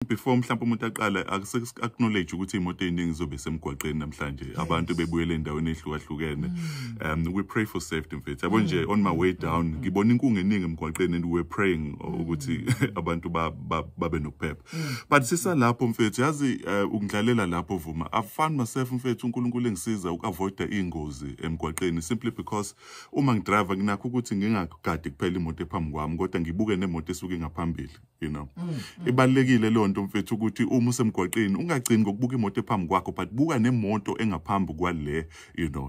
Before mhlawumbe umuntu aqala, acknowledge ukuthi imoto eziningi zizobe semgwaqeni namhlanje, abantu bebuyele endaweni ehlukahlukene. We pray for safety, mfethu. Yabo nje, on my way down ngibona inkungu eningi emgwaqeni and we were praying ukuthi abantu babe nokuphepha. But sisalapho, mfethu, yazi, ukudlalela lapho, Vuma, I found myself, mfethu, uNkulunkulu engisiza ukuavoida ingozi emgwaqeni simply because uma ngidrive nginakho ukuthi ngingagadi kuphela imoto ephambi kwami, kodwa ngibuke nemoto esuke ngaphambili. Ibalulekile leyo nto, mfethu, ukuthi uma usemgwaqeni ungagcini ngokubuka imoto ephambi kwakho, but buka nemoto engaphambi kwale.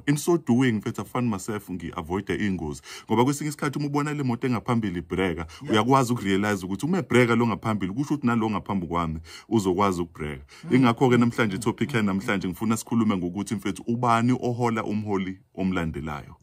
In so doing, mfethu, I found myself ngi-avoida ingozi, ngoba kwesinye isikhathi uma ubona le moto engaphambili ibreka, uyakwazi ukurealize ukuthi uma ebreka lo ngaphambili, kusho ukuthi nalo ngaphambi kwami uzokwazi ukubreka. Ingakho-ke namhlanje, topic yanamhlanje, ngifuna sikhulume ngokuthi, mfethu, ubani ohola umholi omlandelayo?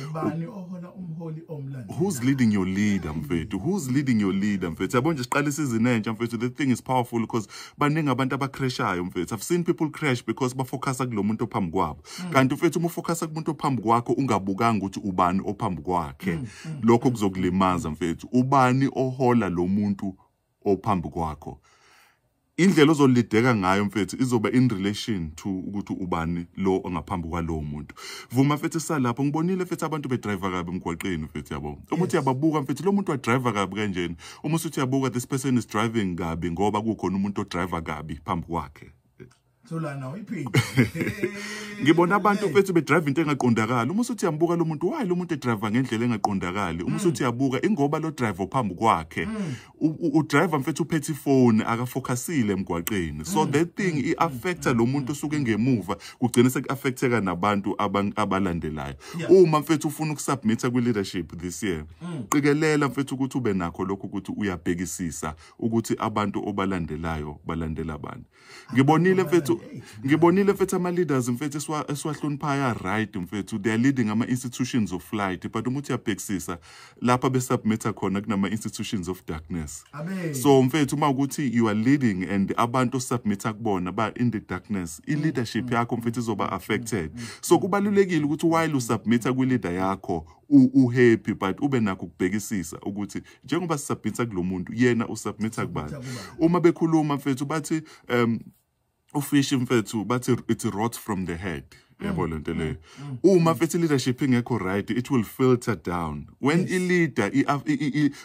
Ubani ohola umholi omlandelayo? Who's leading your leader, mfethu? Who's leading your leader, mfethu? Yabo nje, siqala isizini entsha, mfethu. The thing is powerful because baningi abantu abacrashayo, mfethu. I've seen people crash because bafocusa kulo muntu ophambi kwabo, kanti, mfethu, uma ufocusa kumuntu ophambi kwakho ungabukanga ukuthi ubani ophambi kwakhe, lokho kuzokulimaza, mfethu. Ubani ohola lo muntu ophambi kwakho? Indlela ozolideka ngayo, mfethu, izoba in relation to ukuthi ubani lo ongaphambi kwalowo muntu. Vuma, mfethu, salapho ngibonile, mfethu, abantu bedriver kabi emgwaqeni, mfethu, yabo. Uma uthi yababuka, mfethu, lo muntu wadriver kabi kanjena, uma usuthi uyabuka, this person is driving kabi ngoba kukhona umuntu odriver kabi phambi kwakhe. Thulana, uyiphinde. Ngibona abantu, mfethu, bedrive into engaqondakali. Uma usuthi uyambuka lo muntu, why lo muntu edrive ngendlela engaqondakali? Uma usuthi uyabuka, ingoba lo driver phambi kwakhe udriver, mfethu, uphethe ifone, akafocusile emgwaqeni. So that thing i-affecta lo muntu osuke ngemuva, kugcine seku-affecteka nabantu abalandelayo. Uma, mfethu, ufuna ukusubmitha kwi-leadership this year, qikelela, mfethu, ukuthi ube nakho lokho ukuthi uyabhekisisa ukuthi abantu obalandelayo balandela bani. Ngibonile, mfethu, ngibonile, mfethu, ama-leaders, mfethu, esiwahloniphayo, right, mfethu, they are leading ama-institutions of light, but uma uthi uyabhekisisa lapha besubmitha khona kunama-institutions of darkness. Abe. So, mfethu, uma ukuthi you are leading and abantu osubmitha kubona ba in the darkness, i-leadership yakho, mfethu, izoba affected. So kubalulekile ukuthi while usubmitha kwi-leader yakho, uhappy, but ube nakho ukubhekisisa ukuthi njengoba sisubmitha kulo muntu, yena usubmitha kubani. Kubani. Uma bekhuluma, mfethu, bathi ufish, mfethu, bathi it rots from the head, yabo lento leyo. Uma, mfethu, leadership ingekho right, it will filter down. When i-leader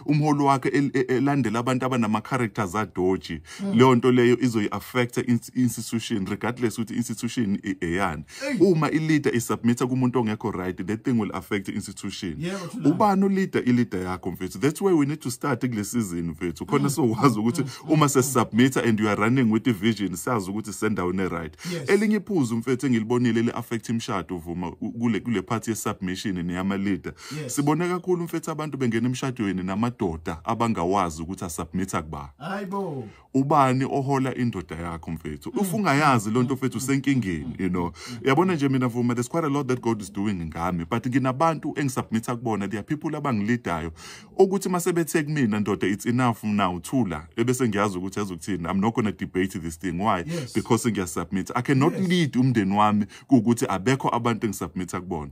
umholi wakhe elandela abantu abanama characters adodgy, leyo nto leyo izoyi-affecta institution, regardless ukuthi institution eyani. Uma i-leader isubmitha kumuntu ongekho right, that thing will affect the institution. Yebo, Thulani. Ubani uleader i-leader yakho, mfethu? That's where we need to start kule season, mfethu, khona sokwazi ukuthi uma sesubmitha and you are running with the vision, sazi ukuthi sisendaweni e-right. Elinye iphuzu, mfethu, engilibonile li-affect imishado, Vuma, kule part ye-submission neyama-leader, sibone kakhulu, mfethu, abantu bengena emshadweni namadoda abangawazi ukuthi asubmitha kuba. Hayibo. Ubani ohola indoda yakho, mfethu? If ungayazi lonto, mfethu, usenkingeni. Yabona nje mina, Vuma, there's quite a lot that God is doing ngami, but nginabantu engisubmitha kubona. There are people abangileadayo ukuthi mase bethe kumina, "Ndoda, it's enough now, thula," ebese ngiyazi ukuthi yazi ukuthini, I'm not going to debate this thing. Why? Because ngiyasubmit. I cannot lead umndeni wami kuwukuthi abekho abantu engisubmitha kubona.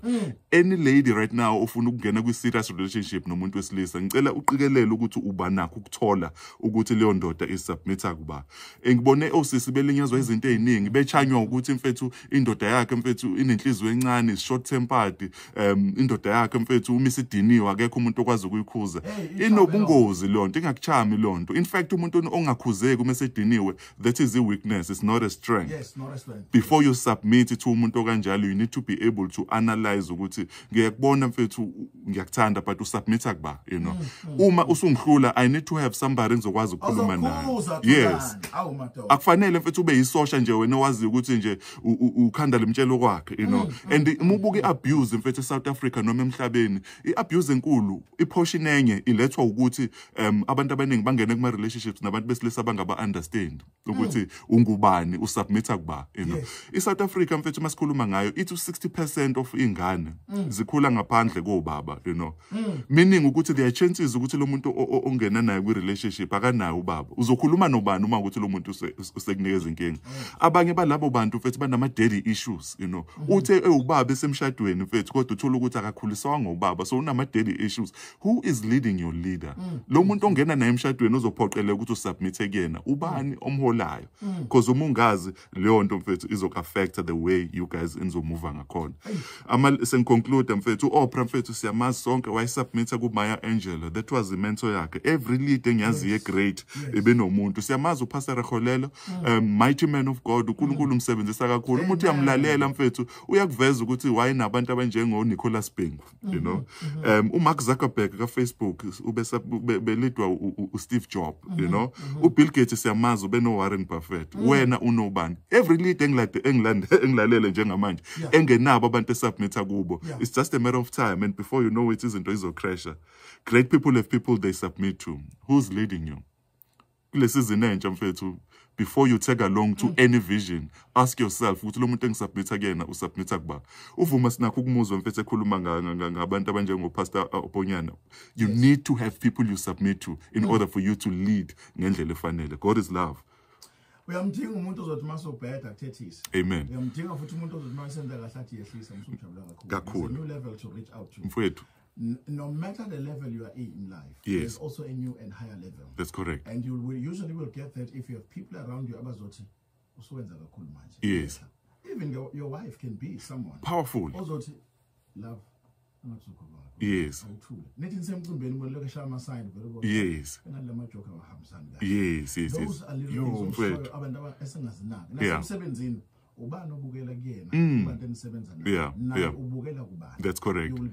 Any lady right now ofuna ukungena kwi-serious relationship nomuntu wesilisa, ngicela uqikelele ukuthi uba nakho ukuthola ukuthi leyo ndoda isubmitha kuba. Ngibone osisi belinyazwa izinto ey'ningi, bechanywa ukuthi, mfethu, indoda yakhe, mfethu, inenhliziyo encane, is short tempered, indoda yakhe, mfethu, uma isidiniwe akekho umuntu okwazi ukuyikhuza. Hey, Inobungozi leyo nto, ingakuchami leyo nto. In fact, umuntu ongakhuzeki uma esediniwe, that is a weakness, it's not a strength. Yes, not a strength. Before you submit to umuntu okanjalo, you need to be able to analyze ukuthi ngiyakubona, mfethu, ngiyakuthanda, but usubmitha kuba. Uma usungihlula, I need to have somebody engizokwazi ukukhuluma naye. Ozokhuza. Yes. Thulani. Awu madoda. Akufanele, mfethu, ube yisosha nje wena owaziyo ukuthi nje ukhanda lemtshelo kwakhe. And uma ubuka i-abuse, mfethu, eSouth Africa noma emhlabeni, i-abuse enkulu, iportion enye ilethwa ukuthi abantu abaningi bangene kuma relationships nabantu besilisa bangaba understand ukuthi ungubani, usubmitha kuba. I-South Africa, mfethu, masikhuluma esikhuluma ngayo ithi 60% of ingane zikhula ngaphandle kobaba, Meaning ukuthi there are chances ukuthi lo muntu ongena naye kwi relationship akanayo ubaba. Uzokhuluma nobani uma ukuthi lo muntu usekunikeza inkinga? Abanye balabo bantu, mfethu, banama daddy issues. Uthe ewubaba esemshadweni, mfethu, kodwa uthola ukuthi akakhuliswanga ubaba, so unama daddy issues. Who is leading your leader? Lo muntu ongena naye emshadweni uzophoqeleka ukuthi usubmit kuyena. Ubani omholayo? Because uma ungazi leyo nto, mfethu, izoku-affecta the way you guys enizomuva ngakhona. Ama sengiconclude, mfethu, u-Oprah, mfethu, siyamazi sonke, wayesubmitha ku-Maya Angelou. That was i-mentor yakhe. Every leader engiyaziyo great ebenomuntu. Siyamazi uPastor Kholelo, mighty man of God, uNkulunkulu umsebenzisa kakhulu. Uma uthi uyamlalela, mfethu, uyakuveza ukuthi wayenabantu abanjengo Nicholas Bhengu. uMark Zuckerberg ka Facebook ubeleadwa uSteve Jobs. uBill Gates siyamazi, ube no Warren Buffett. Wena unobani? Every leader engilade engilande engilalele njengamanje engenabo abantu esubmitha kubo, it's just a matter of time and before you know it, izinto izocrasha. Great people have people they submit to. Who's leading you kule season entsha, mfethu? Before you tag along to any vision, ask yourself ukuthi lo muntu engisubmitha kuyena usubmitha kuba. Uvuma sinakho ukumuzwa, mfethu, ekhuluma ngabantu abanjengo-Pastor Oponyana. You need to have people you submit to in order for you to lead ngendlela efanele. God is love. Uyamdinga umuntu ozothi masubheda akuthethise. Amen. Uyamdinga futhi umuntu ozothi masenza kahle athi yehlisa, usujabula kakhulu. Kakhulu. There's a new level to reach out to. Mfowethu. No matter the level you are in life, there's also a new and higher level. That's correct. And you will usually will get that if you have people around you abazothi usuwenza kakhulu manje. Even your wife can be someone Powerful. ozothi, "Love, angathi uzokhuluma kakhulu." Awuthule. Nithi nisemcimbini ubone lokho eshaya ama-sign vele ubone. Engathi la majoke awahambisani kahle. Those are little Yo, things mfethu. oshoyo abantu esingazinaki. Nasemsebenzini, ubani obukela kuyena? Kubantu enisebenza nabo. Naye ubukela kubani? That's correct. You will